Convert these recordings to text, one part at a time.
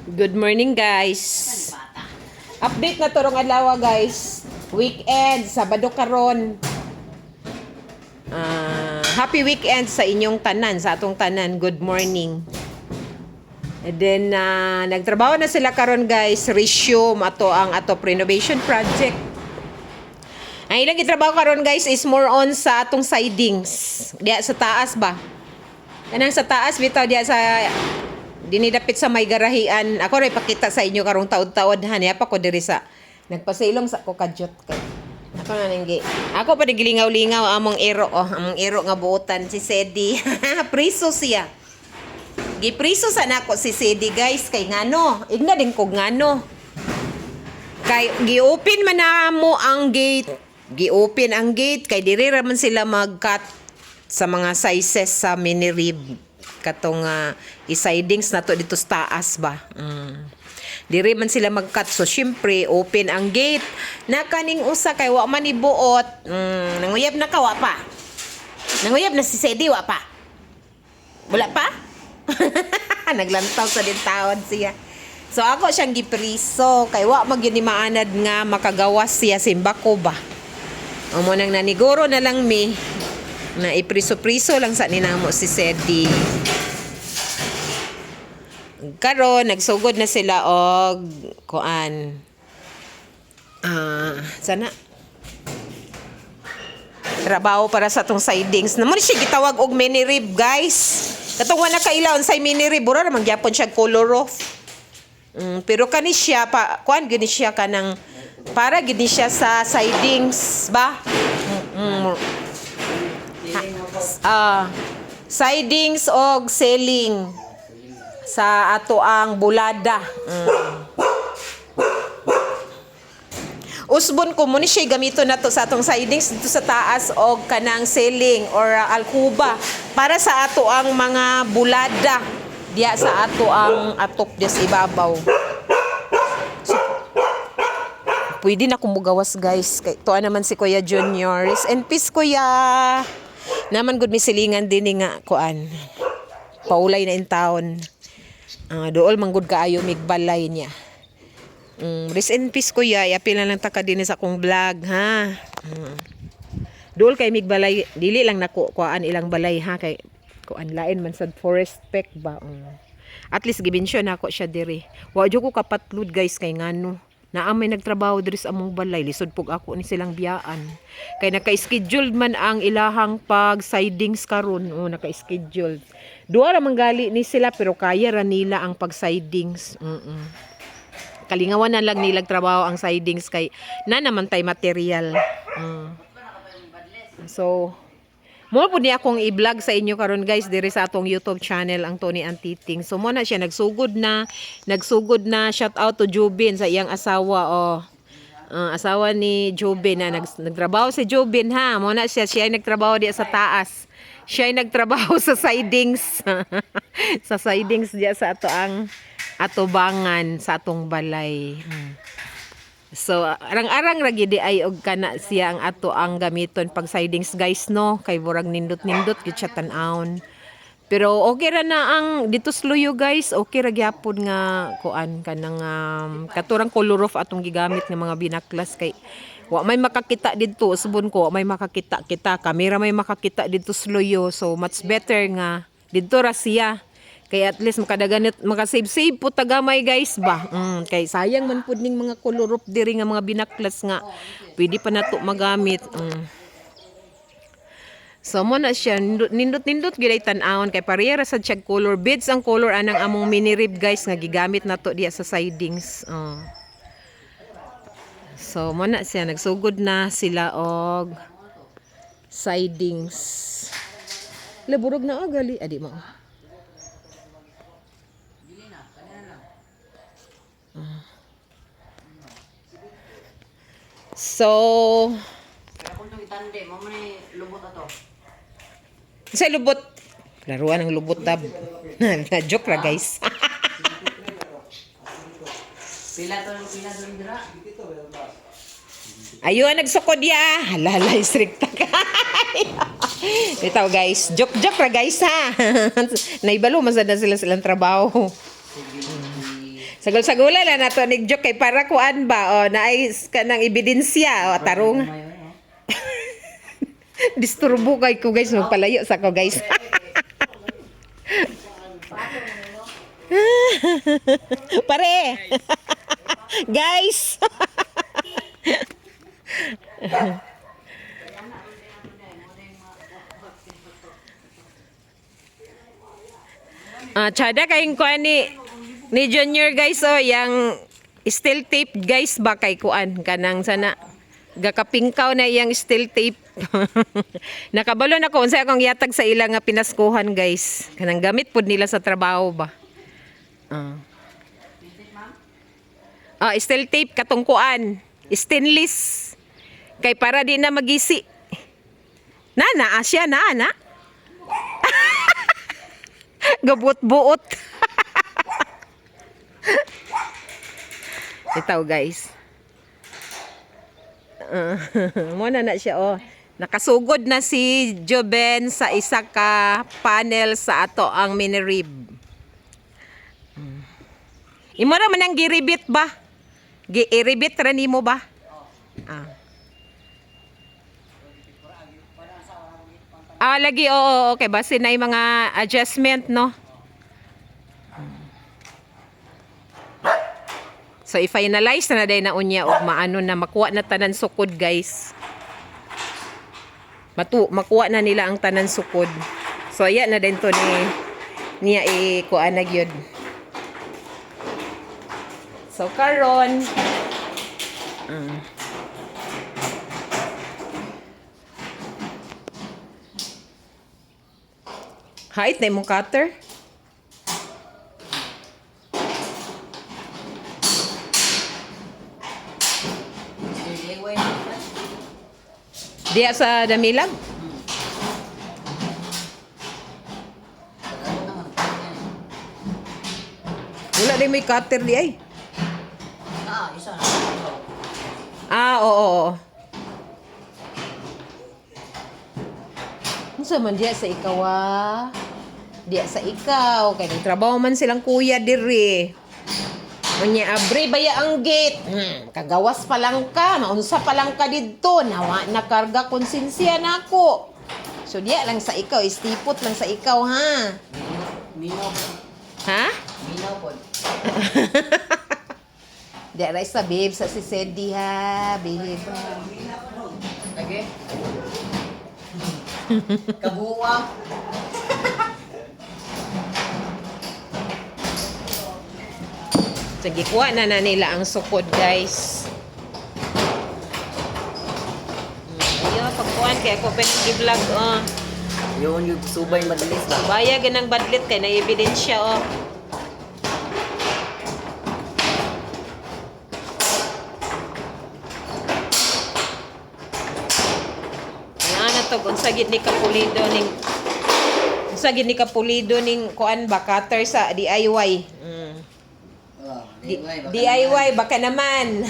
Good morning, guys. Update na torong adlaw, guys. Weekend, Sabado karon. Ah, happy weekend sa inyong tanan, sa atong tanan. Good morning. And then nagtrabaho na sila karon, guys, resume ato ang ato renovation project. Ang ilang gitrabaho karon, guys, is more on sa atong sidings. Diya sa taas ba? Kanang sa taas bitaw diya sa dinidapit sa may garahian. Ako ray pakita sa inyo karong taod-taod ha niya pa ko diri sa nagpasilong sa ko kadyot kay. Ako na nang ako pa gilingaw-lingaw among ero, oh, among ero nga buotan si Sedi. Priso siya. Gipriso sa nako si Sedi, guys, kay ngano? Igna din ko ngano. Kay gi-open man na mo ang gate. Gi-open ang gate kay diri ra man sila mag-cut sa mga sizes sa mini rib katong i-sidings na to dito sa taas ba. Diri man sila mag-cut, so syempre open ang gate. Na kaning usa kay wa man ibuot. Nanguyab na ka, wa pa? Nanguyab na si Sedi, wa pa? Wala pa? Naglantaw sa din taon siya. So ako siyang gipriso kay wa magyud ni maanad nga makagawas siya simbako ba. Amo nang naniguro na lang mi na ipriso-priso lang sa ninamo si Sedi. Karon nagsugod na sila og kuan. Ah, sana trabaho para sa atong sidings. Namo ni siya gitawag og mini rib, guys. Katong wala kaila unsay mini rib, mura ra man gyapon siya color off. Pero kani siya pa kuan gini siya kanang para gini siya sa sidings ba? Ah, sidings og ceiling sa ato ang bulada. Usbon ko mo ni siya gamito na to sa atong sidings dito sa taas og kanang ceiling or alkuba para sa ato ang mga bulada diya sa ato ang atop diya sa ibabaw. So, pwede na kumugawas, guys. Kay tuwa naman si Kuya Junior. Rest in peace, Kuya. Naman gud mi silingan din ni nga kuan. Paulay na in town. Ah, dool man gud kaayo migbalay niya. Rest in peace, Kuya. Iapil na lang ta ka din sa akong vlog ha. Dool kay migbalay, dili lang nako kuan ilang balay ha, kay kuan lain man sa forest peck ba. At least gibensyon nako siya diri. Wa jud ko kapatlod, guys, kay ngano. Naa may nagtrabaho diri sa among balay, lisod pug ako ni silang biyaan. Kay naka-scheduled man ang ilahang pag sidings karon, oh, naka-scheduled. Duha ra man gali ni sila pero kaya ra nila ang pag sidings. Kalingawan na lang nilag trabaho ang sidings kay na naman tay material. So, mo po niya akong i-vlog sa inyo karon, guys, diri sa atong YouTube channel, ang Tony Antiting. So mo na siya nagsugod na, nagsugod na. Shout out to Jubin sa iyang asawa, oh. Ah, asawa ni Jubin na nagtrabaho si Jubin ha. Mo na siya, siya ay nagtrabaho diya sa taas. Siya ay nagtrabaho sa sidings. Sa sidings diya sa ato ang atubangan sa atong balay. So arang-arang ra gid ay og kana siya ang ato ang gamiton pag sidings, guys, no, kay burag nindot-nindot gyud siya tan-awon. Pero okay ra na ang dito sluyo, guys, okay ra gyapon nga kuan kanang katurang color off atong gigamit nga mga binaklas kay wa may makakita didto, usbon ko wa may makakita kita, kamera may makakita didto sluyo, so much better nga didto ra siya. Kaya at least makadaganit, makasave-save po tagamay, guys, ba. Kay sayang man pud ning mga kolorop diri nga mga binaklas nga pwede pa nato magamit. So mo na siya nindot nindot, nindot gyud ay tan-awon kay pareha ra sad siya color beads ang color anang among mini rib, guys, nga gigamit nato diya sa sidings. Oh. So mo na siya nagsugod na sila og sidings. Laburog na agali adi mo. So, Kaya kung itong itande, mo man ni lubot ato. Sa lubot. Laruan ang lubot tab. Na joke ra, guys. Pila to pila to dira. Ayun, nagsukod ya. Hala, hala, strikta ka. Bitaw, guys, joke joke ra, guys, ha. Naibalo man sad na sila silang trabaho. Sige. Sagol-sagula lang nato nig joke kay para kuan ba, oh, naay kanang ebidensya, oh, tarong. Disturbo kay ko, guys, magpalayo sa ko, guys. Pare. Guys. Ah, tsada kayong kuan ni Junior, guys, oh, yang steel tape, guys, ba kay kuan kanang sana gakapingkaw na iyang steel tape. Nakabalo na ko unsa akong yatag sa ila nga pinaskuhan, guys. Kanang gamit pud nila sa trabaho ba. Ah. Ah, steel tape katong kuan, stainless. Kay para di na magisi. Na na asya na na. Gabot-buot. Itaw, guys. Mo na na siya, oh. Nakasugod na si Joben sa isa ka panel sa ato ang mini rib. Imo ra man ang giribit ba? Gi-iribit ra nimo ba? Ah. Ah, lagi, oo, oo, okay. Base na yung mga adjustment, no? So, i-finalize na na day na unya og maano na makuha na tanan sukod, guys. Makuha na nila ang tanan sukod. So, ayan na din to ni niya i-kuha na gyud. So, karon Height na imong cutter. DIY na siya. Diya sa Damilag. Tagalog naman. Yan. Wala din may cutter di ay. Ah, isa na. Ah, oo, oo. Unsa man diya sa ikaw ah? Diya sa ikaw kay nagtrabaho man silang kuya diri. Unya abre baya ang gate. Kagawas pa lang ka, maunsa pa lang ka didto, nawa na karga konsensya nako. So diya lang sa ikaw, istipot lang sa ikaw, ha. Minaw po. Ha? Minaw po. Diya ra sa babe sa si Sedi ha, babe. Lagi. Kabuwa. So, gikuha na na nila ang sukod, guys. Ayun, pagkuhan kaya ako pa vlog oh. Yun, yung subay madalis ba? Baya ganang badlit kay na ebidensya, oh. Ana na to unsa gid ni kapulido ning unsa gid ni kapulido ning kuan ba cutter sa DIY. Oh, DIY baka naman.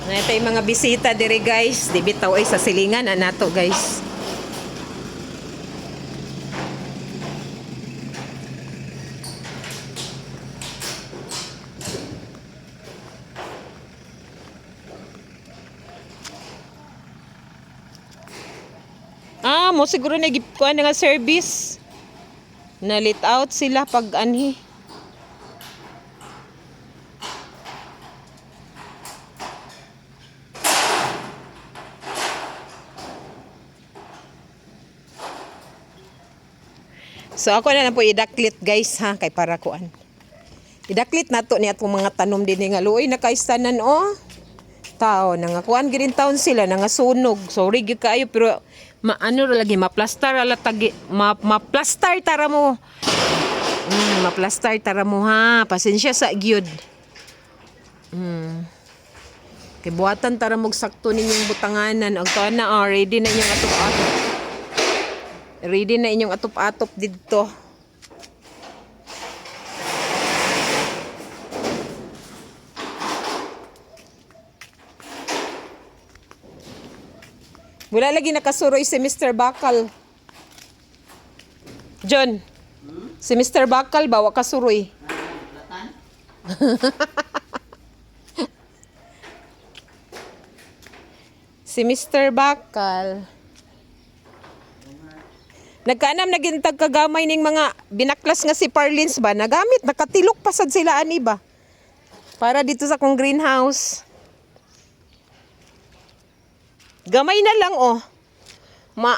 Nata yung mga bisita dire, guys. Di bitaw ay sa silingan na nato, guys. Ah, mo siguro nagikuan na nga service. Na let out sila pag anhi. So ako na lang po idaklit, guys, ha, kay para kuan. Idaklit nato ni atong mga tanom din nga luoy na kaistanan, oh. Tao nangakuan gid taon sila nangasunog. Sorry gyud kaayo pero maano ra lagi maplastar ala tagi ma, maplastar tara mo. Maplastar tara mo ha. Pasensya sa gyud. Kay buhatan tara mog sakto ninyong butanganan. Og tuan na, oh, ready na inyong atop-atop. Ready na inyong atop-atop didto. Wala lagi nakasuroy si Mr. Bakal. John, si Mr. Bakal ba, wa kasuroy. Latan? Si Mr. Bakal. Nagkaanam naging tagkagamay ning mga binaklas nga si Parlins ba? Nagamit, nakatilok pa sad sila ani ba? Para dito sa kong greenhouse. Gamay na lang oh.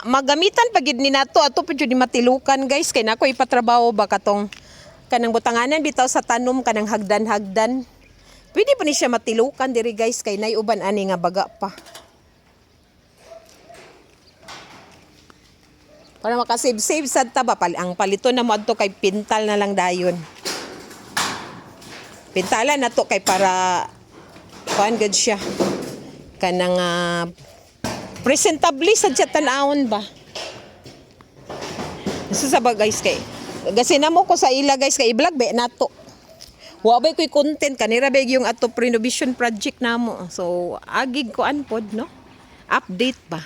Magamitan pa gid ni nato ato pa jud ni matilukan, guys, kay nako ipatrabaho ba katong kanang butanganan bitaw sa tanom, kanang hagdan-hagdan. Pwede pa ni siya matilukan diri, guys, kay nay uban ani nga baga pa. Para makasave-save sad ta ba ang palito na mo adto kay pintal na lang dayon. Pintalan na to kay para kuan gud siya. Kanang presentable sad siya tan-awon ba. Sa ba, guys, kay kasi namo ko sa ila, guys, kay i-vlog ba nato. Wa ba ko'y content kanira ba yung ato renovation project namo. So agig ko pod, no. Update ba.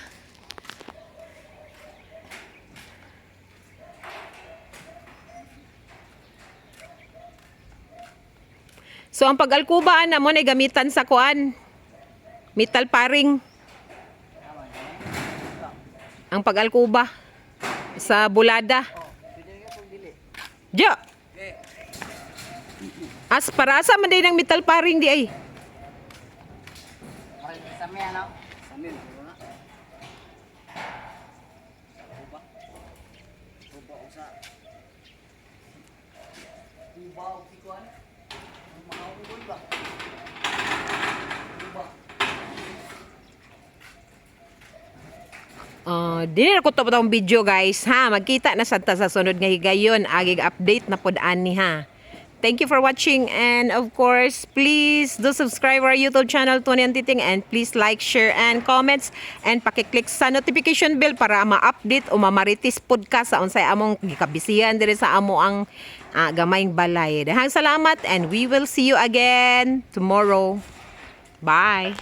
So ang pag-alkuba ana mo na gamitan sa kuan. Metal paring. Ang pag-alkuba sa bulada. Jo. As para asa man day ng metal paring di ay. Sa may ano? Sa may ano na. Uba. Uba o sa. Uba o kikuan. Ang mga unggoy ba? Uba. Di na ko to tong video, guys, ha. Magkita na sad ta sa sunod nga higayon. Agig update na pod ani ha. Thank you for watching and of course, please do subscribe our YouTube channel, Tony and Titing, and please like, share and comments and paki-click sa notification bell para ma-update o mamaritis pod ka sa unsay among gikabisihan diri sa amo ang gamayng balay. Dahang salamat and we will see you again tomorrow. Bye.